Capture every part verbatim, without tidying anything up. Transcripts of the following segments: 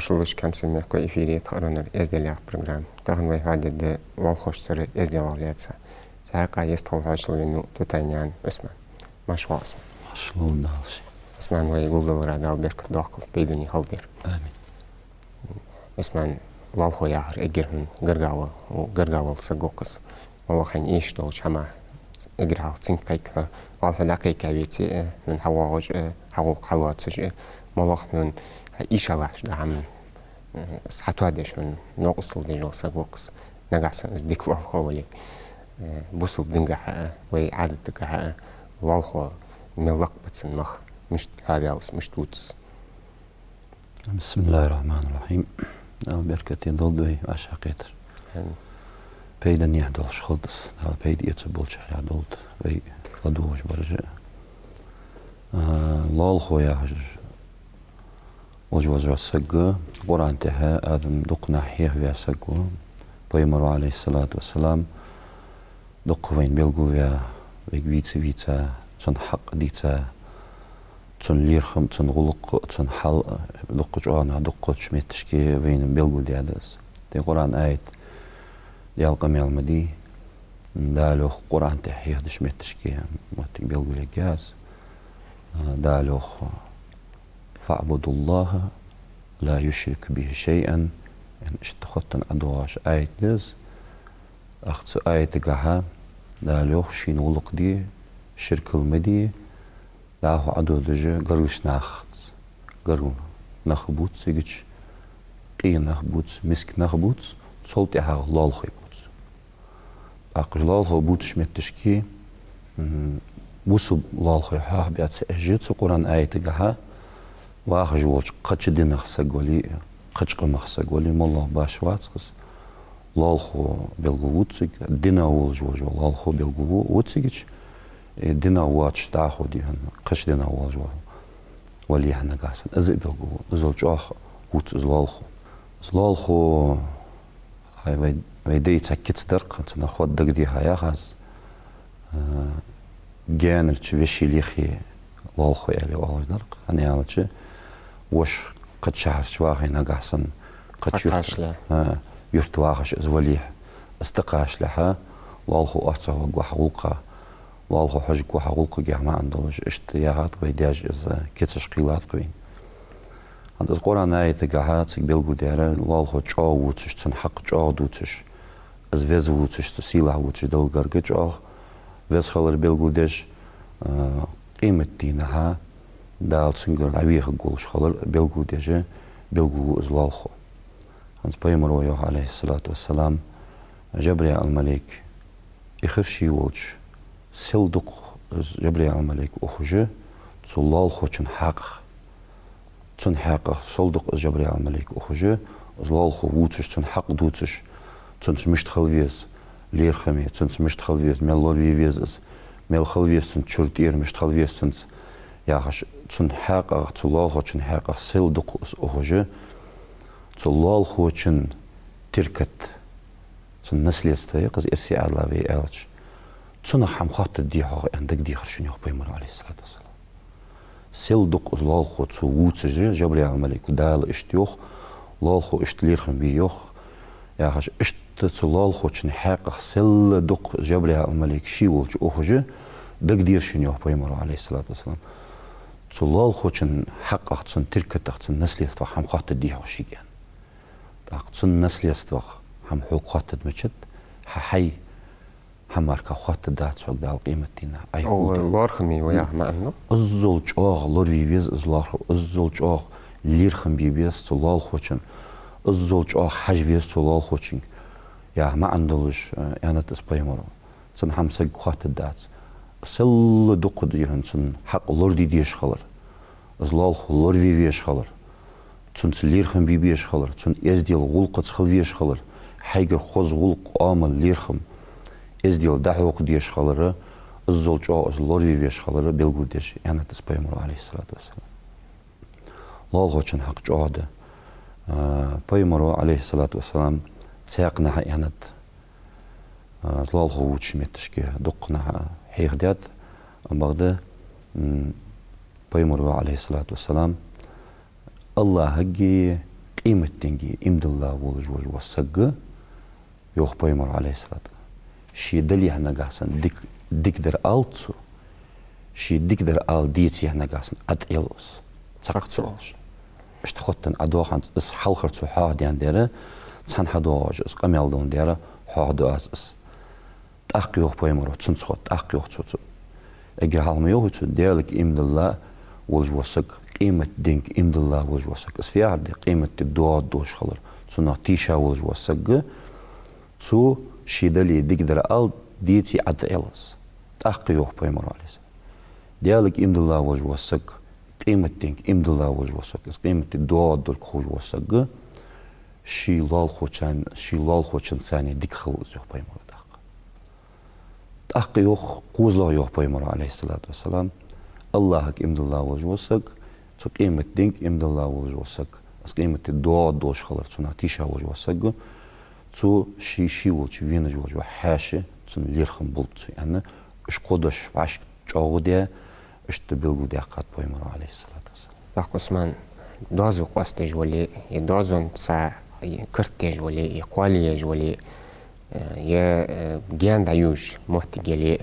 Маршалла шоана, хьамсара мехкахой, эфире тха аронара «Эздел» яха программа. Тахан вай хьоахадергда лоалахошцара эзделах лаьца. Цу хьакъехьа езткъа хьоашалгӀа венав Тутанаькъан Ӏусман. Марша воагӀалва, Ӏусман. Маршалла, Дала ший. Ӏусман, вай гулдалара Дала беркат доаккхалда, пайдане хилда ер. Амин. Ӏусман, лоалахо яхар эггара хьона гаргагӀа вол-, гаргагӀа вола саг ва-кх из. МоллагӀа хьайна эшаш долча хӀаман эггара хьалха цунга кхайка хьо. Валлахӏи, хьо дӀакхайка веце а, хьона хьавоагӀаш а, хьа гӀулакх хьалоацаш а, моллагӀа хьона хьа эшаш латташ дола хӀама, э, из хьатоадеш, хьона новкъостал деш вола саг ва-кх из. Нагахьа санна из дика лоалахо вале, э, бусалба динагахьа а, вай Ӏадатагахьа а, лоалахо мел лакха ба цун мах, мишта хьоаваьв из, мишта вувц из? بسم الله الرحمن الرحيم. Дала беркате долда вай вӀашагӀкхетар. Амин. Пайдане долаш хилда из. Дала пайда эцаргболчарех долда вай ладувгӀаш бараш а. А, лоалахо яхаш волаш вола саг, Къуръан тӀа Адам дукха наха хьехаваь саг ва. Пайхамара, Ӏалайхи ссалату вассалам, дукха вайна белгалваь, вайга вийца-вийца, цун хьакъ дийца, цун лерхӀам, цун гӀулакх, цун хьал, дукха чӀоагӀа наха дукхача метташка вайна белгалдаьд из. Те Къуръан аят, Даьла къамаьл ма дий, Дала йоах, Къуръан тӀа хьехадеча метташка моттиг белгалъергья из. Дала йоах: «فاعبدوا الله ولا تشركوا به شيئا». Иштта хоттаденна ӀодоагӀаш аят да из. ТӀаккха цу аятагахьа Дала йоах: шийна гӀулакх де, ширк ма де, дӀахо Ӏододаш гаргарча нахаца. Гаргара нах бувц цига, къе нах бувц, миска нах бувц, цул тӀехьагӀа лоалахой бувц. ТӀаккха уж лоалахой бувцача метташка, м, бусалба лоалахой хьоахабаь ца Ӏеш, цу Къуръан аятагахьа вахаш волча кхыча динах саг вале, кхыча къамах саг вале, моллагӀа башха вац-кх из. Лоалахо белгалву цига, динах волаш вола лоалахо белгалву цига, э, динах воацаш дӀахо дий хьона, кхыча динах волаш вола вале хьона нагахьа санна, из а белгалву. Иззал чӀоагӀа вувц из лоалахо. Из лоалахо, хӀай, вай, вай дай цхьа кица дар-кх, цунах хоатт дагадехьа яхаш, а, гаьнарча вешийла яхе лоалахой аьле оалаш дар-кх. ХӀана аьлча, воша кхыча шахьарча вахе нагахьа санна, кхыча юрта, а, юрта вахаш из вале, из тӀакхачалехьа, лоалахо орцагӀваргва хьа гӀулакха, лоалахо хьожаргва хьа гӀулакхага яха маӀан долаш, иштта яхад-кх вай даьша, из кицаш кхийлад-кх вайна. ХӀанз из Къуръан аятагахьа цига белгалдаьр, лоалахо чӀоагӀа вувцаш, цун хьакъ чӀоагӀа дувцаш, из веза вувцаш, цу сийлахь вувцаш Далла гарга чӀоагӀа веза хилар белгалдеш, а, къематдийнахьа Дала цунгара дӀавехаргволаш хилар белгалдеш, белгалву из лоалахо. ХӀанз пайхамара йоах, Ӏалайхи ссалату вассалам, Жабраил малейк, эххар ше волча, сел дукха из Жабраил малейк ухаш, цу лоалахочун хьакъах. Цун хьакъах сел дукха из Жабраил малейк ухаш, из лоалахо вувцаш, цун хьакъ дувцаш, цунца мишта хила веза, лерхӀаме, цунца мишта хила веза, мел лораве веза из, мел хила веза цун чура тӀера, мишта хила веза цунца, яхаш, цун хьакъах, цу лоалахочун хьакъах сел дукха из ухаш, цу лоалахочун теркат, цун наследство я-кх из, эрсий Ӏаьдала вай аьлча, цунах хӀама хоаттаргдий-хьогӀ аьнна дагадехар шийна, йоах пайхамара, Ӏалайхи ссалату вассалам. Сел дукха из лоалахо цо вувцаш, Жабраил малейко, Дала иштта йоах, лоалахо иштта лерхӀам бе йоах, яхаш, иштта цу лоалахочун хьакъах сел дукха Жабраил малейк ше волча ухаш, дагадехар шийна, йоах пайхамара, Ӏалайхи ссалату вассалам, цу лоалахочун хьакъах, цун теркатах, цун наследствах хӀама хоаттаргдий-хьогӀ шийга аьнна. ТӀаккха цун наследствах хӀама хьога хоаттаргдича, хьа хьай хӀамах хоаттаргдац хьога Дала къематдийнахьа. Ай, хӀу да, лоархӀаме ва яха маӀан да. Иззал чӀоагӀа лораве веза из лоалахо, иззал чӀоагӀа лерхӀам бе беза цу лоалахочун, иззал чӀоагӀа хьажа веза цу лоалахочунга яха маӀан долаш, э, аьннад из пайхамара. Цун хӀама саг хоаттаргдац. Сел дукха дий хьона цун хьакъ лораде дезаш хилар, из лоалахо лораве везаш хилар, цунца лерхӀам бе безаш хилар, цун эздел гӀулакхаца хила везаш хилар, хьайгара хоза гӀулакх, оамал, лерхӀам, эздел дӀахьокха дезаш хилар, иззал чӀоагӀа из лораве везаш хилар белгалдеш, аьннад из пайхамара, Ӏалайхи ссалату вассалам. Лоалахочун хьакъ чӀоагӀа да. А, пайхамара, Ӏалайхи ссалату вассалам, цхьаькханахьа аьннад, а, лоалахо вувцача метташка дукха наха хьехадаьд, бакъда, м, пайхамара, Ӏалайхи ссалату вассалам, АллахӀагеи Къематденга иман дилла волаш вола саг, йоах пайхамара, Ӏалайхи ссалату, ше далехьа нагахьа санна дика, дика дар алац цо, ше дика дар ала деций нагахьа санна, Ӏа тӀа Ӏел из. Цхьаккха ца оалаш. Иштта хоттаденна Ӏа доаханца, из хьалхара цо хьоахадаьнна дар, цхьана хьадоагӀаш из къамаьл денна дар, хьоахаду аз из. ТӀаккха йоах пайхамара цунца хьо, тӀаккха йоах цо цунна. Эггара хьалха ма йоахий цо, Даьлага иман дилла волаш вола саг, къематденга иман дилла волаш вола саг. Из фу яхар да, къематди доагӀаргдолаш хилар цунах тийша волаш вола саг, цо ше далехьа дика дар ала деций Ӏа тӀа Ӏел из. ТӀаккха йоах пайхамара, Ӏалайхи ссалам. Даьлага иман дилла волаш вола саг, къематденга иман дилла волаш вола саг, из къематди доагӀаргдолга ховш вола саг, ший лоалахочун, ший лоалахочунцара дика хул из, йоах пайхамара тӀаккха. ТӀаккха йоах, кхозлагӀа йоах пайхамара, Ӏалайхи ссалату вассалам, АллахӀага иман дилла волаш вола саг, цу къематденга иман дилла волаш вола саг, из къематди доагӀаргдолаш хилар цунах тийша волаш вола саг, цо ший, ший волча венаш волча хьаьша цунна лерхӀам болаш ба цо, аьнна, уж кхо дош вӀашка чӀоагӀа даь, иштта белгалдаьккхад пайхамара, Ӏалайхи ссалату вассалам. ТӀаккха, Ӏусман, доазув къоастадеш вале, е доазонца, е карт деш вале, е кхоале еш вале, е, е, гаьна дӀаювш моттиг яле,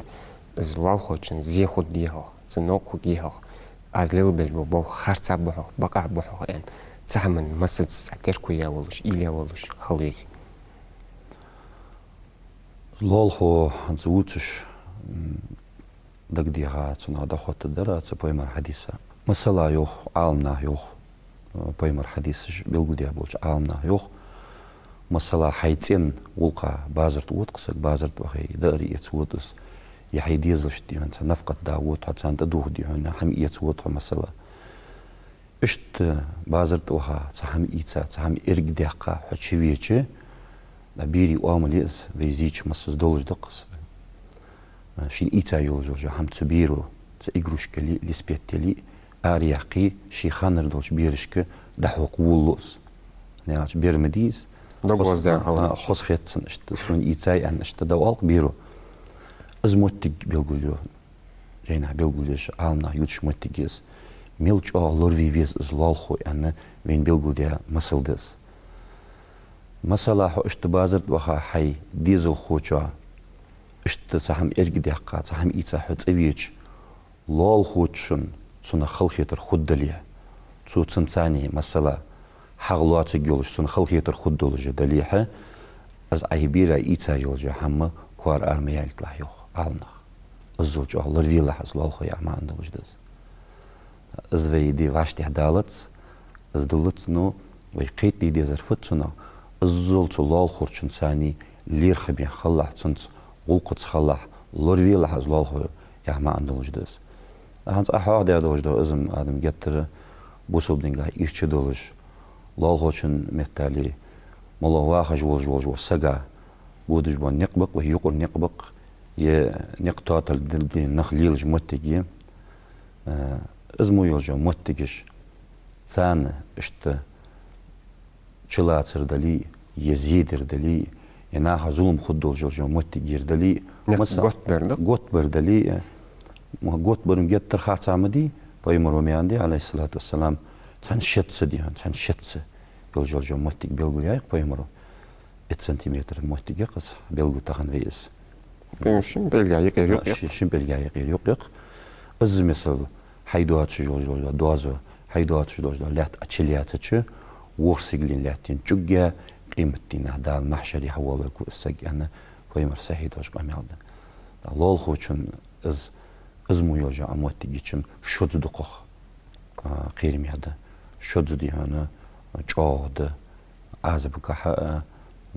из лоалахочун зе хургдий хьогӀ, цун новкъа хургья хьогӀ, аз лелабеш бола болх харцахьа ба хьогӀ, бакъахьа ба хьогӀ аьнна, цу хӀаман массаза цхьа терко яь волаш, уйла яь волаш хила веза. Лоалахо хӀанз вувцаш, м, дагадеха, цунах дӀахоттаргдар аз цу пайхамара хьадиса. Масала йоах, Ӏаламнаха йоах, э, пайхамара хьадисаш белгалдаь болча Ӏаламнаха йоах, масала, хьай цӀен гӀулакха базар тӀа вода-кх саг, базар тӀа ваха, даар эца вода из, е хьай дезалашта, дий хьона, цхьа нафакъат да вода хьо, царна тӀадувха, дий хьона, хӀама эца вода хьо, масала. Иштта базар тӀа ваха, цхьа хӀама ийца, цхьа хӀама эргадаьккха хьо чувеча, дӀа берий оамал я из, вай зийча массаза долаш да-кх из. Шийна ийца йолаш йола хӀама цу беро, цхьа игрушка яле а, лиспет яле а, араяьккхе, ший ханара долча берашка дӀахьокха волалу из. ХӀана аьлча бер ма дий из. Дог хоза хоза хетцан иштта, сона ийцай аьнна иштта дӀаоал-кх беро. Из моттиг белгалйо. Жайнашка белгалдеш, Ӏаламнаха ювцаш моттиг я из. Мел чӀоагӀа лораве веза из лоалахо аьнна, вайна белгалдаь масал да из. Масала, хьо иштта базар тӀа ваха, хьай дезалхочоа иштта цхьа хӀама эргадаьккха, цхьа хӀама ийца хьо цӀавеча, лоалахочун цунах халахетар хургдалехьа, цо цунцара, масала, хьагӀ лоацаргйолаш цунна халахетар хургдолаш далехьа, из Ӏа берий ийца йолаш йола хӀама коара ара ма яьлийталахь, йоах Ӏаламнаха. Иззал чӀоагӀа лоравелахь из лоалахо, яха маӀан долаш да из. Из вай ди вӀаштӀехьадалац, из диллац, но вай кхетаде дезар фуд цунах, иззал цу лоалахочунцара лерхӀаме хилалахь, цунца гӀулакхаца хилалахь, лоравелахь из лоалахо, яха маӀан долаш да из. ХӀанз Ӏа хьоахадаь долаш да из, адам геттара бусалба динагахьа ийрча долаш, лоалахочун меттел моллагӀа вахаш волаш волаш вола сага бодаш бола никъ ба-кх, вай юкъара никъ ба-кх, е никъ тоатал дин нах лелаш моттиг я. Э, из мо йолаш йола моттигаш, царна иштта чулацар дале а, е зе дар дале а, е наха зулам хургдолаш йола моттиг яр дале а, никъ масса готбар да? Готбар дале а, м, готбар-м геттара харцахьа ма дий, пайхамара ма аьннадий, Ӏалайхи ссалату вассалам, цхьан шеца, дий хьона, цхьан шеца йолаш йола моттиг белгалъяьй-кх пайхамара. Итт сантиметр моттиг я-кх из, белгал тахан вай из. Шин пӀелга юкъера юкъ я-кх. Шин, шин пӀелга юкъера юкъ я-кх. Из, масала, хьай доацаш долаш дола доазув, хьай доацаш долаш дола лаьтта Ӏа чулоацача, ворхӀ сигален лаьттан чӀуг яь, къематдийнахьа Дала махьшаре хьавоалавергва из саг, аьнна, пайхамара сахьихь долаш къамаьл да. ТӀаккха лоалахочун из, из мо йолаш йола моттиг йича-м шозза дукхагӀа, а, кхерамегӀа да, шозза, дий хьона, чӀоагӀа да, Ӏазапагахьа а,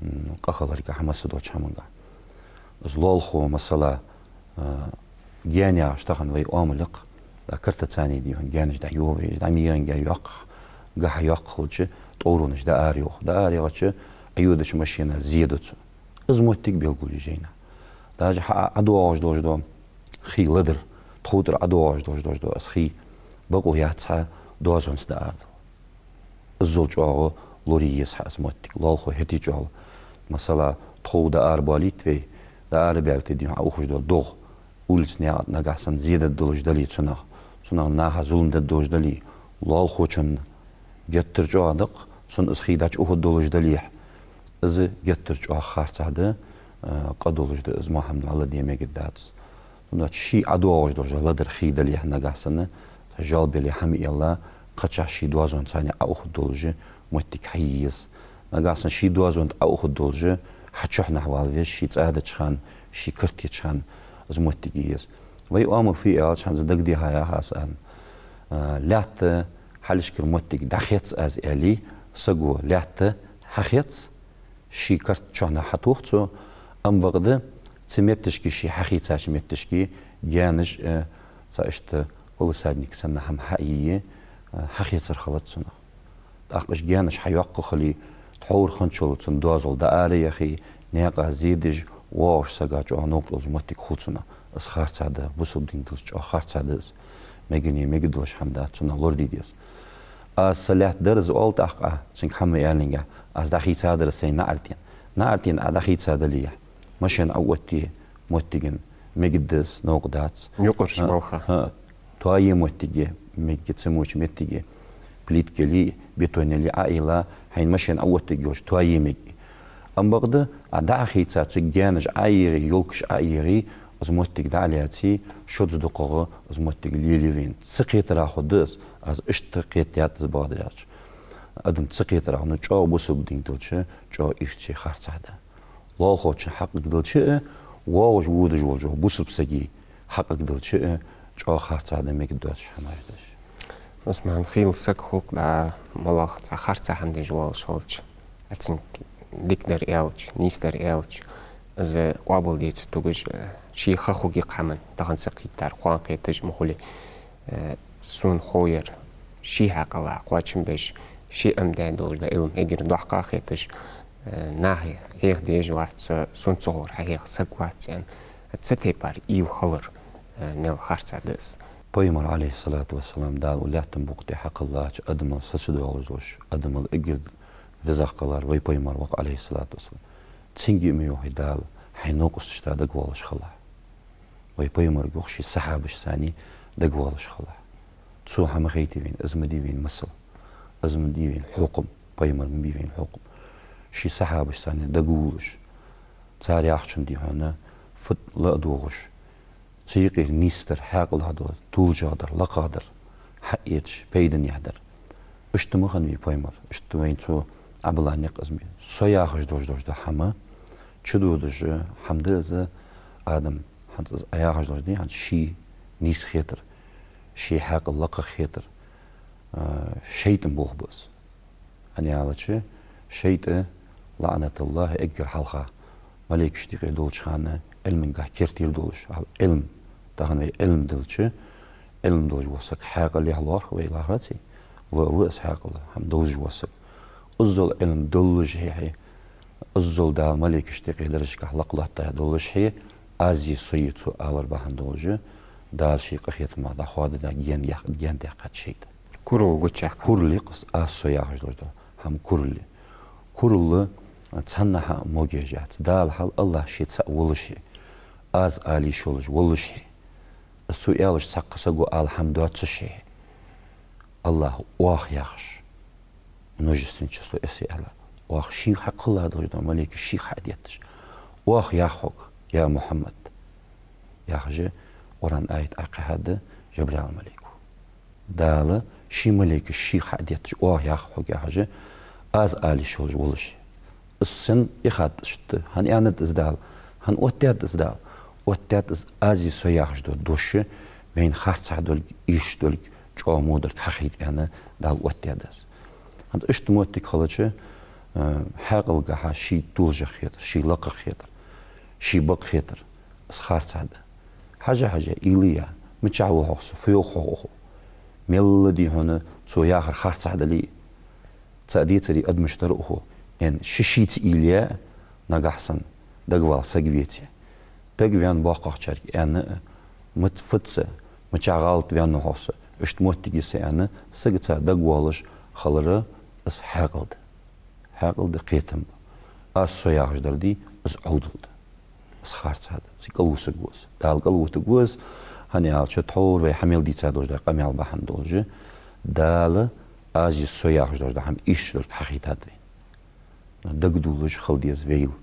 м, къахиларгахьа а, масса долча хӀамангахьа. Из лоалахо, масала, а, гаьна яхаш тахан вай оамал я-кх, дӀа картацара, дий хьона, гаьнаш дӀайоагӀа вай, дӀа миянга йоаккх, гахьа йоаккх хилча, тӀовронаш дӀаарайоах. ДӀаарайохача, Ӏайодача машина зе ду цо. Из моттиг белгалйий жайнашка. Даже хьа Ӏа, ӀадоагӀаш долаш дола хий ледара, тхов тӀара ӀадоагӀаш долаш, долаш дола из хий бокъо яц хьа доазонца дӀаара дала. Иззал чӀоагӀа лорае еза хьа из моттиг, лоалахо хӀаьта а чӀоагӀа. Масала, тхов дӀаарабоалийта вай, дӀаарабаьлча, дий хьона, Ӏа ухаш дола догӀа, улица наькъа нагахьа санна зе дергдолаш дале цунах, цунах наха зулам дергдолаш дале, лоалахочунна геттара чӀоагӀа да-кх, Цунна из хий дӀачуухаргдолаш далехь, из геттара чӀоагӀа харцахьа да, э, къа долаш да из, мо хӀама вӀалла де мегаргдац. Цудухьа ший ӀадоагӀаш долаш ладар хий далехь нагахьа санна, жоал беле хӀама аьле, кхычахьа ший доазонца Ӏоухаргдолаш моттиг хьае еза. Нагахьа санна ший доазонца Ӏоухаргдолаш хьачухьнахьа вала веза, ший цӀа деча хана, ший карт еча хана из моттиг е еза. Вай оамал фу я аьлча, хӀанз дагадехьа яхаш аз, э, лаьтта хьалхашкара моттиг дӀахец аз аьле, саго лаьтта хьахец, ший карт чухьнахьа хьатох цо, амма бакъда цу метташка, ший хьахийцача метташка гаьнаш, э, цхьа иштта полысадник санна хӀама хьае, э, хьахецар хилац цунах. ТӀаккха уж гаьнаш хьайоаккхе хиле, тхьовра хинначул цун доазол дӀаараяхе, наькъа зе деш, воагӀаш сага чӀоагӀа новкъа йолаш моттиг хул цунах. Из харцахьа да, бусалба дин долча чӀоагӀа харцахьа да из. Мегаргдолаш, мегаргдолаш хӀама дац, цунах лораде деза. Аз са лаьтта дар из оал тӀаккха, цунга хӀама аьннинга, аз дӀахийцадар сайна наӀартен. НаӀартен Ӏа дӀахийца далехь, машен Ӏооттае моттигаш мегаргда из, новкъа дац. Юкъарча балха. ХӀа, тоае моттиг мегаргда, цамогача моттиге, плитка яле, бетон яле Ӏоайла, хьайна машен Ӏооттаргйолаш тоае мегаргья. Амма бакъда Ӏа дӀа а хийца, цу гаьнаш ӀоегӀе, ёлкаш ӀоегӀе, из моттиг дӀа а лаьце, шозза дукхагӀа из моттиг лелае вайна. Цу кхетарах хургда из, аз иштта кхетадаьд из бакъдар аьлча. Адам цу кхетарах, ну, чӀоагӀа бусалба дин долча, чӀоагӀа иштта харцахьа да. Лоалахочун хьакъага далча а, воагӀаш водаш волча бусалба сага хьакъага далча а, чӀоагӀа харцахьа да мегаргдоацаш хӀамаш да уж. Усман, хийла саг хул-кх, да, моллагӀа цхьа харцахьа хӀама деш воалаш хилча, а цунга дикадар аьлча, нийсадар аьлча, из къоабалде ца тугаш, э, ший ха хургья-кх хӀаман, тахан ца кхийттар кхоана кхеташ ма хулий. Э, сона хов ер, ший хьаькъал кхоачам беш, ше Ӏомадаь долаш да Ӏилма, эггара доккха хеташ, э, наха хьеха дезаш вац со, сона ца ховр хьахьеха саг вац аьнна. Цу тайпара уйла хилар, э, мел харцахьа да из. Пайхамар, Ӏалайхи ссалату вассалам, Дала укх лаьттан букъа тӀа хьакхеллача адамал са ца доалаш долаш, адамал эггара везагӀа хилар вай пайхамар ва-кх, Ӏалайхи ссалату вассалам. Цунга а ма йоахий Дала: хьай новкъосташца дагавоалаш хилалахь. Вай пайхамарга йоах ший сахьабашца дагавоалаш хилалахь. Цо хӀама хайтий вайна, из ма дий вайна масал, из ма дий вайна хьукам, пайхамар ма бий вайна хьукам. Ший сахьабашца дагавувлаш, цар яхачун, дий хьона, фуд ла а доагӀаш, цу юкъера нийсдар, хьаькъалах дар, толашагӀдар, лакхагӀдар хьаэцаш, пайдане дар. Иштта ма хиннавий пайхамар, иштта вайна цо Ӏобилла никъ из ма бий. Со яхаш долаш дола хӀама чудодаш хӀама да из, адам, хӀанз из Ӏа яхаш долаш да, хӀанз ший нийса хетар, ший хьаькъал лакхагӀа хетар, а, шайтӀан болх ба из. ХӀана аьлча, шайтӀа, лаӀнатуллахӀи, эггара хьалха малейкашта юкъе долча хана Ӏилмангахьа керттера долаш, хьал Ӏилма, тахан вай Ӏилма дилча, Ӏилма долаш вола саг хьаькъалах лоархӀ вай, лоархӀаций? Ва, ва из хьаькъал, хӀама довзаш вола саг. Иззал Ӏилма доллашехьа, иззал Дала малейкашта юкъе даржашкахьа лакха латтаяь доллашехьа, аз е, со е цо алар бахьан долаш, Дала ший къахетамах дӀахоададдаь гаьн яьккха-, гаьн даьккхад шайтӀа. Курал гучаяьккхад. Курал я-кх из, аз, со яхаш долаш дола хӀама курал я. Курал цхьаннахьа а могаш яц. Дала хьал АллахӀ ше цаӀ воллашехьа, аз ала йиш йолаш воллашехьа, из цо аьлча цхьаккха саго ала хӀама доаццашехьа, АллахӀа оаха яхаш, множественное число эсе аьле, оаха, шийх хьакхелла долаш дола малейкаш шийх хьа а детташ, оаха ях хьога, я Мухьаммад, яхаш, Къуръан аят Ӏокхихьад Жабраил малейко. Дала ший малейкаш шийх хьа а детташ, оаха ях хьога, яхаш, аз ала йиш йолаш воллашехьа. Из сенна ихад иштта? ХӀана аьннад из Дала? ХӀана оттадаьд из Дала? Оттадаьд из аз е, со яхаш дола дош, вайна харцахьа долга, ийрча долга, чӀоагӀа во долга хьахайта аьнна, Дала оттадаьд из. ХӀанз иштта моттиг хилча, э, хьаькъалгахьа ший толашагӀа хетар, ший лакхагӀа хетар, ший бакъ хетар, из харцахьа да. Хьажа, хьажа, уйла е, мичахьа ва хьогӀ со, фу йоах хьогӀ укхо? Мел а, дий хьона, цо яхар харцахьа дале а, цаӀ децаре адамаш дар укхо, аьнна, ши-шийца уйла е, нагахьа санна дагавала саг веце. Дагаваьнна боккхагӀчарга аьнна а, мит-, фуцца, мичахьа гӀалат ваьннав хьогӀ со, иштта моттиг я са аьнна, сагаца дагавоалаш хилар, из хьаькъал да. Хьаькъал да, кхетам ба. Аз, со яхаш дар дий, из Ӏовдал да. Из харцахьа да. Цига кӀалвусаргва из. Дала кӀалвутаргва из, хӀана аьлча тхьовра вай хьа мел дийца долаш да къамаьл бахьан долаш, Дала аз из со яхаш долаш да хӀама ийрча долга хьахайтад вайна. Дагадоалаш хила деза вайла.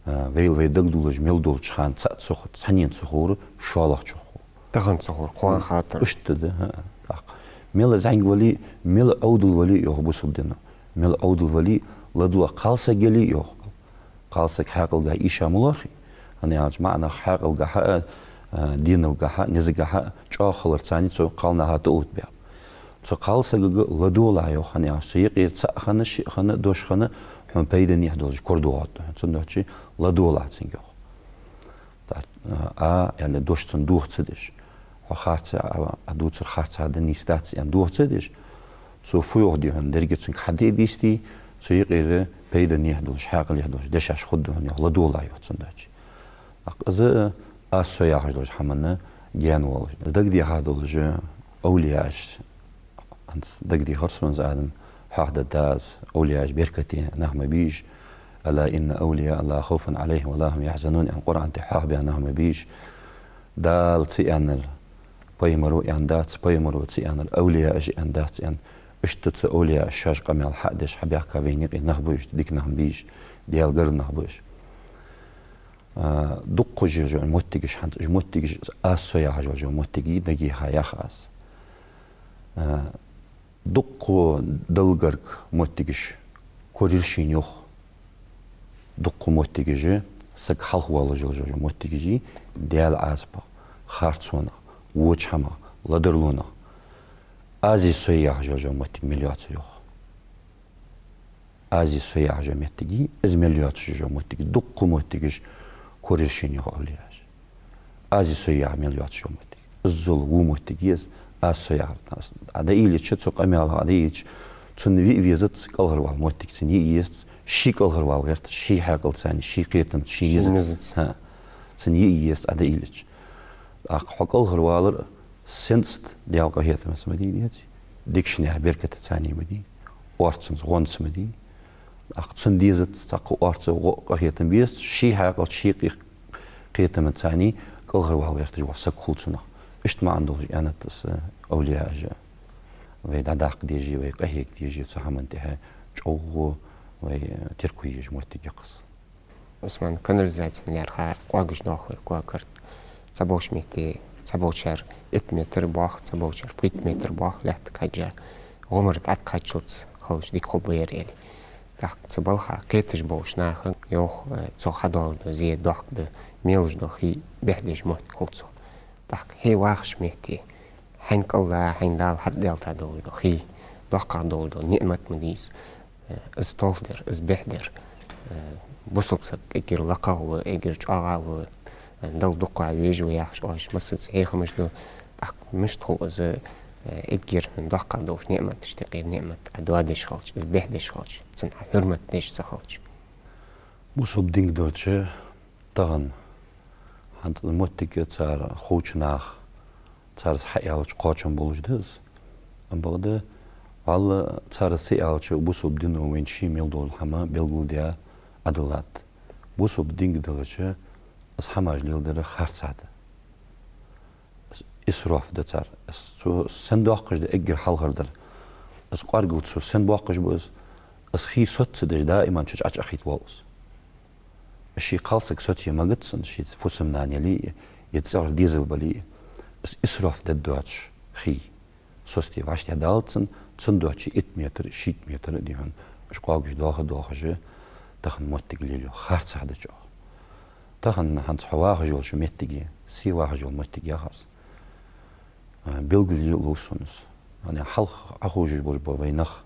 А, вайла вай дагадоалаш мел долча хана цаӀ ца ху-, цхьаннена ца ховр шоллагӀчох хов. Тахан ца ховр кхоана хаттар. Иштта да, хӀа, тӀаккха. Мел зӀамига вале а, мел Ӏовдал вале а, йоах бусалба дино. Мел Ӏовдал вале а, ладувгӀа кхалсаг яле а, йоах. Кхалсаг хьаькъалгахьа ийша ма лоархӀий. ХӀана аьлча маӀа нах хьаькъалгахьа а, а, деналгахьа а, низагахьа а чӀоагӀа хиларца цо кхалнаха тӀаоттабаьб. Цу кхалсагага ладувгӀалахь, йоах, хӀана аьлча цу юкъера цаӀ хинна, шиъ хинна, дош хинна, хьона пайда, нихь долаш корадоагӀаргда хьона. Цудухьа ладувгӀалахь цунга, йоах. ТӀаккха, а, яьнна дош цунна доха ца деш, хьо харцахьа, а, а дувцар харцахьа да, нийса дац аьнна доха ца деш, цо фу йоах, дий хьона, деррига цунга хьаде а дийстий, цу юкъера пайда, нихь долаш, хьаькъал, нихь долаш дешаш хургда хьона, йоах, ладувгӀалахь, йоах, цудухьа. ТӀаккха из аз со яхаш долча хӀаманна гаьна волаш. Дагадехьа долаш, овлияаш, хӀанз дагадехар сона из, Адам, хьоахадаьд аз, овлияаш беркате нах ма бий уж. «ألا إن أولياء الله لا خوف عليهم ولا هم يحزنون», аьнна, Къуръан тӀа хьоахабаь нах ма бий уж. Дала ца аьннар пайхамаро аьннадац, пайхамаро ца аьннар овлияаша аьннадац аьнна. Иштта цу овлияаша шоаш къамаьл хьа а деш, хьабаьхка вайна юкъе нах ба уж, дика нах ма бий уж, Даьла гаргара нах ба уж. А, дуккха уж йола моттигаш, хӀанз уж моттигаш, аз со яхаш йола моттиг я, нагахьа ях аз. А, дуккха Далла гарга моттигаш корайир шийна, йоах. Дуккха моттигаш, саг хьалхавоалаш йола моттигаш я, Даьла Ӏазапах, харцонах, воча хӀамах, ладарлонах. Аз из со яхаш йола моттиг мел йоацар, йоах. Аз из со яхаш йола моттиг я, из мел йоацаш йола моттиг, дуккха моттигаш корайир шийна, йоах овлияаша. Аз из со яхар мел йоацаш йола моттиг. Иззал во моттиг я из, аз со яхар. Ӏа дӀаийлача, цу къамаьлах Ӏа дӀаийлача, цунна виъ везац кӀалхарвала моттиг, цунна йиъ езац, ший кӀалхарвала гӀерташ, ший хьаькъалца, ший кхетамца, ший низаца. ХӀа. Цунна йиъ езац Ӏа дӀаийлача. ТӀаккха хьо кӀалхарвалар сенца да? Даьла къахетамца ма дий, деций? Дикача наьха беркатаца ма дий? Орцанца, гӀонца ма дий? ТӀаккха цунна дезац цхьаккха орца, гӀо, къахетам безац, ший хьаькъалца, ший кхе-, кхетамца кӀалхарвала гӀерташ вола саг хул цунах. Иштта маӀан долаш аьннад из овлияаша. Вай дӀадаккха дезаш, вай къахьега дезаш, цу хӀаман тӀехьа чӀоагӀа вай терко еш моттиг я-кх из. Ӏусман, канализаци лаьрхӀа кӀоагаш доах вай, кӀоаг-карт. Цхьаболча метте, цхьаболчар итт метр боах, цхьаболчар пхийтта метр боах, лаьттага хьежжа, гӀомар дӀатӀакхаччалца хилча дика хургба ер, аьле. ТӀаккха цу балха кхеташ болча наха йоах, э, цо хьадоалаш дола зе доккха да, мелаш дола хий бӀехдеш моттиг хул цо. ТӀаккха хьо вахача метте, хьайна кӀал а, хьайна Дала хьатӀадаьлийта долаш дола хий, доккхагӀа долаш дола ниӀмат ма дий из, э, из толхадар, из бӀехдер. Э, бусалба саг эггара лакхагӀа ва, эггара чӀоагӀагӀа ва, э, Далла дукха везаш ва яхаш, оаш массаза хьехамаш ду. ТӀаккха мишта хул из, э, эггара доккхагӀа долча ниӀматашта юкъера ниӀмат Ӏа доадеш хилча, из бӀехдеш хилча, цунна Ӏа хьурмат деш ца хилча? Бусалба динга далча, тахан хӀанз моттиг цар ховча наха, цар из хьааьлча кхоачам болаш да из. Ам бакъда, валлахӀи, цар из ца аьлча, бусалба дино вайна ший мел дола хӀама белгалдаь Ӏадиллад. Бусалба динга далча, из хӀамаш леладар харцахьа да. Из исроф да цар. Из цо сенна доаккхаш да эггара хьалхардар. Из кӀоаргал цо сенна боаккхаш ба из, из хий соцадеш даиман чу чӀоагӀа хьахайта воал из. Ший кхалсаг соцае магац цунна, ший фусам-нана яле а, е цӀагӀара дезал бале а, из исроф дергдоацаш хий. Соцаде вӀаштӀехьадалац цунна, цунна доацаш итт метр, шийтта метр, дий хьона, уж кӀоагаш доаха-доахаш, тахан моттиг лелаю, харцахьа да чӀоагӀа. Тахан хӀанз хьо вахаш йолча моттиге, се вахаш йола моттиг я-кх из. А, белгалъе лов сона из. ХӀана аьлча хьалха Ӏоховшаш болаш ба вай нах.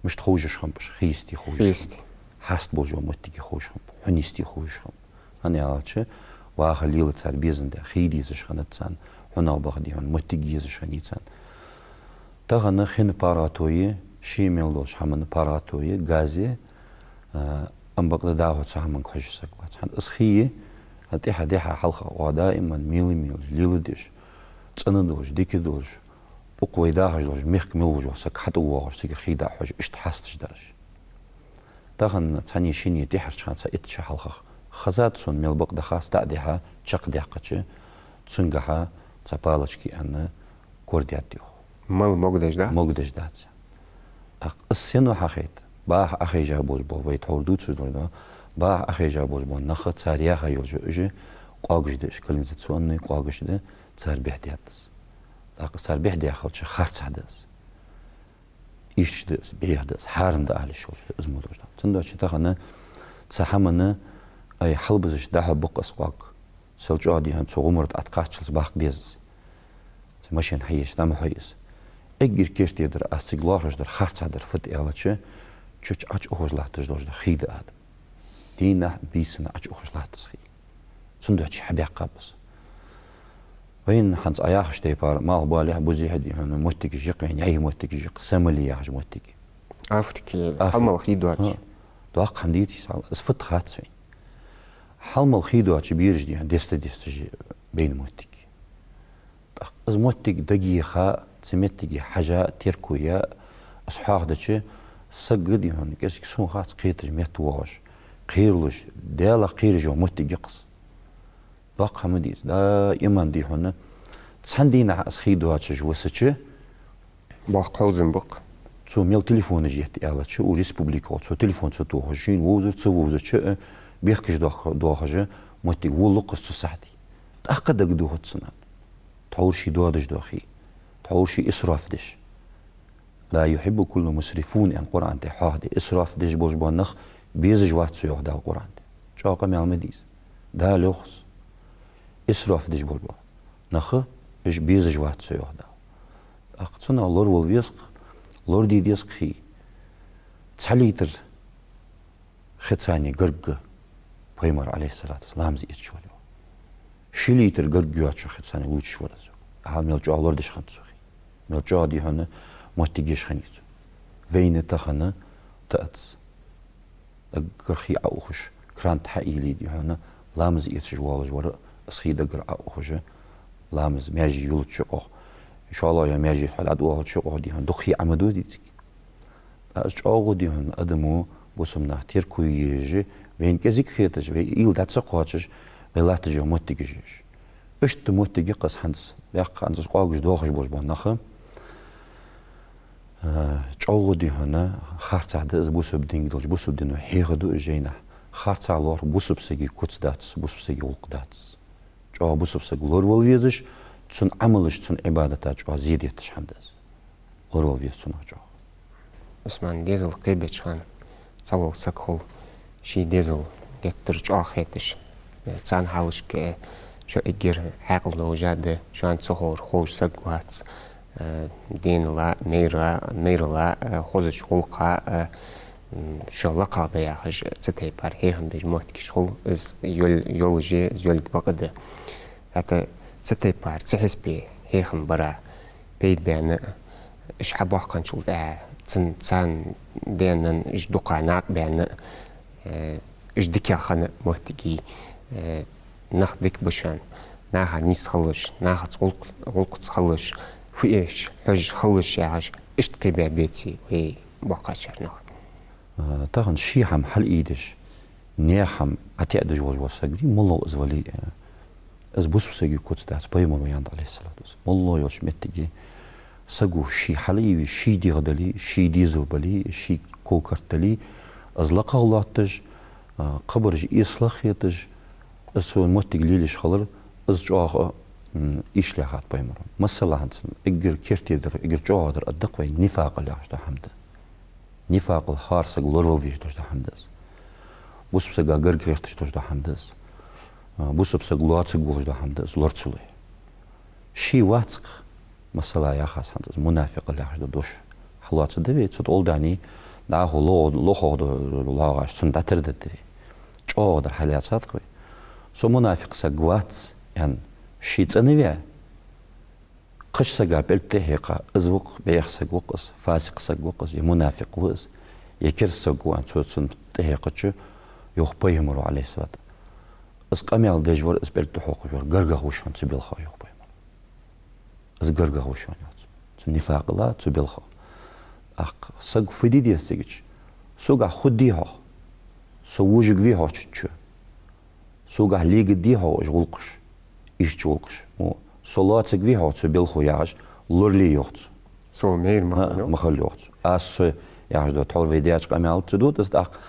Мишта ховшаш хиннаб уж, хий йисте ховшаш хиннаб. Хий йисте. Хьаст болаш йола моттиге ховшаш хиннаб, хьун йисте ховшаш хиннаб. ХӀана аьлча, ваха лела цар безам да, хий дезаш хиннад царна, хьунагӀа баха, дий хьона, моттиг езаш хиннай царна. Тахан хин паргӀато я, ший мел долча хӀаман паргӀато я, газ я, а, ам бакъда дӀахо цу хӀаманга хьожаш саг вац. ХӀана аьлча из хий, а, тӀехьа-тӀехьа хьалха оаха даиман мела-мелаш леладеш, цӀена долаш, дика долаш, укх вай дахаш долча мехка мел волча сага хьатӀавоагӀаш, цига хий дӀахьожаш, иштта хьасташ дар уж. Тахан цхьанне-шинне тӀехьарча хана цхьа итт шу хьалхагӀа хезад сона, мел бакъда хац, дӀа а дихьа, чакхдаьккхача, цунгахьа цхьа палочка аьнна корадоаладаьд, йоах. Мала могадеш дац? Могадеш дац. ТӀаккха из сенна хьахайт? Баха Ӏохайжа болаш бола, вай тхьовра дувцаш дола, баха Ӏохайжа болаш бола нах, цар яха йолаш уж къогаш да, уж канализационни къогаш да, цар бӀеха даьд из. ТӀаккха цар бӀеха даь хилча, харцахьа да из. Ирча да из, бӀеха да из, хьарам да ала йиш йолаш да из мо долаш да. Цудухьа тахан цу хӀаманна, ай, хьалбузаш дӀахьо бакъ из къог. Сел чӀоагӀа дий хьона цу гӀомара тӀа кхаччалца баккха беза из. Цу машен хьаеш дӀа ма хьой из. Эггара керттера дар, аз цига лоархӀаш дар, харцахьа дар фуд аьлча, чу Ӏочуухаш латташ долаш да хий да адам. Дийнахьа, бийсанна Ӏочуухаш латт из хий. Цудухьа хьабаьккхаб из. Вайна хӀанз Ӏа яхача тайпара, малхбалехьа, бузехьа дий хьона моттигаш я-кх вайна, яхьий моттигаш я-кх, Сомали яхаш моттиг я. Африка, Африка. Хьалмала хий доацаш. ХӀа. ДӀахо хӀама дувц из хьал, из фуд хац вайна. Хьалмала хий доацаш бераш дий хьона деста-десташ я, байна моттиг. ТӀаккха из моттиг дагайоха, цу моттиге хьажа, терко яь, из хьоахадича, саг дий хьона, кӀезига сона хац кхеташ метта воагӀаш, кхералуш, Даьлах кхераш йола моттиг я-кх из. Доккха хӀама да из, даим дий хьона, цхьан дийнахьа из хий доацаш висача, боккха хьовзам ба-кх. Цо мел телефонаш етт аьлча, укх республиках цо телефон ца тохаш, шийна вовзар, ца вовзача а, бехкаш дох-, дохаш а, моттиг волалу-кх из цу сахьте. ТӀаккха дагадохац цунна. Тхьовра ше доадеш дола хий. Тхьовра ше исраф деш. «لا يحب كل مسرف» аьнна Къуръан тӀа хьоахадаьд. Исраф деш болаш бола нах безаш вац со, йоах Дала Къуръан тӀа. ЧӀоагӀа къамаьл ма дий из. Дала йоах из. Исраф деш болаш бола нах, уж безаш вац со, йоах Дала. ТӀаккха цунах лоравала веза-кх, лораде деза-кх хий. Цхьа литр хи цани гаргга Пайхамар, Ӏалайхи ссалату вассалам, ламаз эцаш вар, йоах. Ши литр гаргга йоацача хи цани лувчаш вар из, йоах. Хьал мел чӀоагӀа лорадеш хиннад цо хий. Мел чӀоагӀа дий хьона моттиг еш хиннай цо. Вайна тахан тӀа ац. Даггара хий Ӏоухаш, кран тӀа хьаийле дий хьона, ламаз эцаш воаллаш вар, из хий даггара Ӏоухаш, ламаз маьже йолча юкъах, шоллагӀа йола маьже хьо дӀадоахача юкъах дий хьона, дукха хий Ӏо ма дувц дий цига. ТӀаккха из чӀоагӀа дий хьона адамо, бусалба нах терко е езаш, вайна кӀезига хеташ, вай уйла дӀа ца кхоачаш, вай латташ йола моттигаш еш. Иштта моттиг я-кх из хӀанз, боккха хӀанз из къогаш дохаш болаш бола нах. Э, чӀоагӀа дий хьона, харцахьа да из бусалба динга долча, бусалба дино хьехаду из жайнашка. Харцахьа лоархӀ бусалба сага куц дац, бусалба сага гӀулакх дац. ЧӀоагӀа бусалба саг лоравала везаш, цун Ӏамалаш, цун Ӏибадата чӀоагӀа зе детташ хӀама да из. Лоравала веза цунах чӀоагӀа. Усман, дезал кхебеча хана цхьавола саг хул, ший дезал геттара чӀоагӀа хеташ. Царна хьалхашка шо эггара хьаькъал долаш а да, шоана ца ховр ховш саг вац. Э, денала, майра-, майрала, э, хозача гӀулакха, э, м, шо лакхагӀа да яхаш, цу тайпара хьехам беш моттигаш хул, из йол-, йолаш я, из йолга бакъ да. ХӀаьта цу тайпара, цу хьисапе хьехам бара пайда баьнна, уж хьабоаккханчул тӀехьагӀа, цун, царна денна уж дукха накъабаьнна, э, уж дикагӀа хинна моттигий, э, нах дика ба шоана, наха нийса хилалаш, нахаца гӀулакх-, гӀулакхаца хилалаш, фу эш, хьожаш хилалаш яхаш, иштта кхебаь беций вай боккхагӀчар нах? А, тахан ший хӀама хьалъайдеш, наьха хӀама ӀотаӀадеш волаш вола саг вий, моллагӀа из вале а, из бусалба сага куц дац, Пайхамара аьннад, Ӏалайхи ссалату вассалам. МоллагӀа йолча моттиге саго ший хьалъайве, ший дегӀ дале, ший дезал бале, ший ков-карт дале, из лакхагӀа лоатташ, а, кхыбараш эсалагӀа хеташ, из цу моттиге лелаеш хилар, из чӀоагӀа, м, эшалаьхад Пайхамара. Масала, хӀанз эггара керттера дар, эггара чӀоагӀа дар аргда-кх вай, нифакъал яхаш дола хӀама да. Нифакъал хӀара саг лоравала везаш долаш дола хӀама да из. Бусалба сага гарга гӀерташ долаш дола хӀама да из. А, бусалба саг лоацаргволаш дола хӀама да из, лора ца лой. Ший вац-кх, масала, яхаш хӀанз из мунафикъал яхаш дола дош хьалоацаргда вай, цу тӀолдани дӀахо лохо-, лохагӀа до-, лоагӀаш, цунна дӀатардаргда вай. ЧӀоагӀа дар хьалаьцад-кх вай. Со мунафикъ саг вац, аьнна, ше цӀенваь, кхыча сага пӀелг тӀахьекха, из ва-кх, бӀеха саг ва-кх из, фасикъ саг ва-кх из, е мунафикъ ва из, е керста саг ва аьнна, цо цунна тӀахьекхача, йоах Пайхамара, Ӏалайхи ссалату, из къамаьл деш вар, из пӀелг тӀахьокхаш вар гаргагӀа ва шоана цу балха, йоах Пайхамара. Из гаргагӀа ва шоана, йоах цо, цу нифакъала, цу балха. ТӀаккха саго фу де деза цигача? Согахьа хургдий хьох? Со вожаргвий хьох чуччо? Согахьа легаргдий хьох уж гӀулакхаш, ирча гӀулакхаш? Мо, со лоацаргвий хьох цу балхо яхаш, лорале, йоах цо. Со мейр ма хала йоах. Ма хала йоах цо. Аз со яхаш да, тхьовра вай даьча къамаьлаца ца дут аз, тӀаккха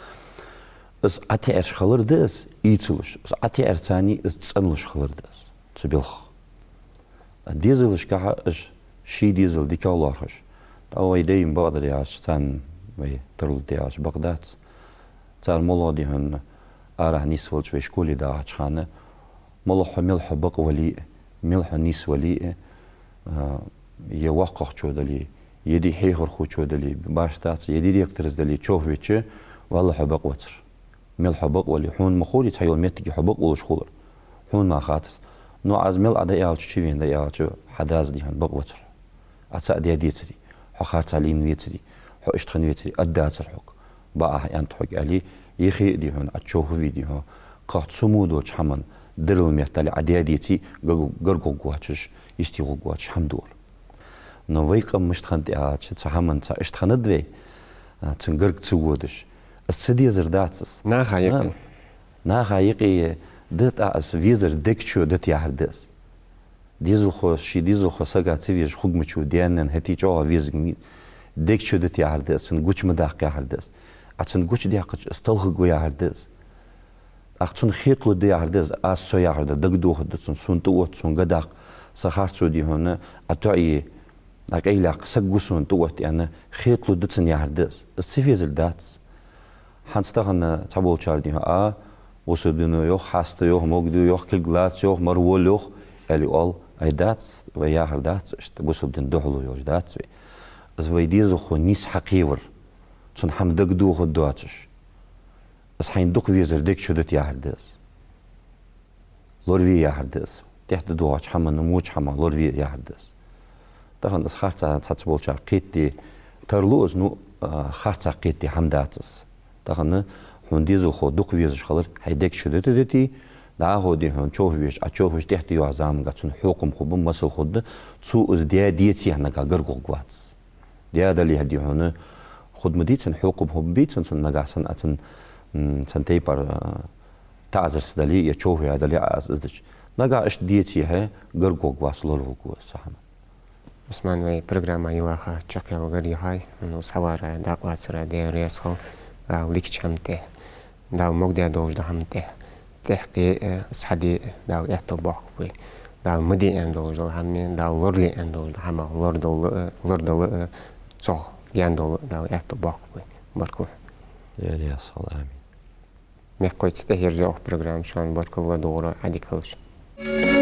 аз ӀатеӀараш хилар да аз, ийцалуш. Аз ӀатеӀарца цхьана аз цӀенлуш хилар да аз. Цу белха. А дезалашкахьа аз ший дезал дикагӀа лоархӀаш. ТӀаккха вай даим бакъдар яхаш, царна вай тарлу яхаш бакъ дац. Цар моллагӀа дий хьона арахьа нийсвелча вай школе дагӀача хана, моллагӀа хьо мел хьо бакъ вале а, мел хьо нийса вале а, а, е воккхагӀчо дале, е дий хьехархочо дале, башха дац, е директораца дале, човхавича, валлахӀи хьо бакъ вацар. Мел хьо бакъ вале, хьона ма ховрий цхьайола моттиге хьо бакъ волаш хулар. Хьона мара хацар. Но аз мел Ӏа дӀааьлча, чувена дӀааьлча, хьа дас дий хьона бакъ вацар. Ӏа цаӀ даь децарий, хьо харцахьа лийна вецарий, хьо иштта хинна вецарий, аргдацар хьога. Бакъахьа аьннад хьога аьле, е хий а дий хьона, Ӏа човхаве дий хьона, кхы цу мо долча хӀаман дарал меттел Ӏа даь деций, га-, гаргагӀа воацаш, йисте гӀоргвоацаш хӀама дар. Но вай къам мишта хиннад аьлча, цу хӀаманца иштта хиннад вай, а, цун гарга ца водаш. Аз ца дезар дац аз. Наха юкъе. А, наха юкъе да, тӀаккха аз везар дег чу дита яхар да аз. Дезалхо, ший дезалхо сага ца везаш хургвац, даь-наьна хӀаьта чӀоагӀа везаргва. Дег чу дита яхар да аз, цунна гуча ма даккха яхар да аз. А цунна гуча даьккхача, аз талхаргва яхар да аз. ТӀаккха цунна хеталургда яхар да аз, аз со яхар да, дагадохаргда цунна, сона тӀаотт, сона гӀо даккха, са харцо дий хьона, Ӏа тоӀае, Ӏа къайлаьккха саг ва сона тӀаотт аьнна, хеталургда цунна яхар да аз. Аз ца везар дац. ХӀанз тахан цхьаболчар дий хьона, а, бусалба дино йоах, хьаста йоах, могда йоах, кулг лаца йоах, мара вола йоах, аьле оал, ай дац, вай яхар дац, иштта бусалба дина духьала йолаш дац вай. Аз вай дезалхо нийса хьакхевар, цунна хӀама дагадохаргдоацаш. Аз хьайна дукха везар дег чу дита яхар да аз. ЛораваӀа яхар да аз. ТӀехьа доагӀача хӀаманна, воча хӀаманна лораваӀа яхар да аз. Тахан аз харцахьа цхьаболчар кхетаде тарлу аз, ну, а, харцахьа кхетаде хӀама дац аз. Тахан хьона дезалхо дукха везаш хилар хьай дег чу дита дитий, дӀахо дий хьона човхавеча, Ӏа човхавеча тӀехьа тӀайоагӀача заманга цунна хьокхам хургба, масал хургда, цо из даь деций нагахьа гаргагӀоргвац. Даь далехьа дий хьона, хургда ма дий цунна, хьокхам хургба бий цунна, цунна нагахьа санна Ӏа цунна, м, цхьан тайпара, а, таӀазар ца дале, е човхаваь дале Ӏа из, из дича. Нагахьа иштта деций хьона, гаргагӀоргвац, лоравергва из цу хӀаман. Усман, вай программа йилаха чакхъяла гаргахьа, ну, схьаварах, дакъа лацарах Даьла раьза хилва, Дала дикача хӀаман тӀа, Дала могадаь долаш дола хӀаман тӀа, тӀехьа кхе а, схьаде а Дала аьттув боаккхалба вай. Дала ма де аьнна долаш дола хӀама, Дала лорале аьнна долаш дола хӀама лорадала а, лорадала а, цох гаьна довла а Дала аьттув боаккхалба вай. Баркал. Даьла раьза хилва, амин. Мехкахой, цу тӀехьа ерзаду программа, шоана баркал ладувгӀар, Ӏадика хийла шун.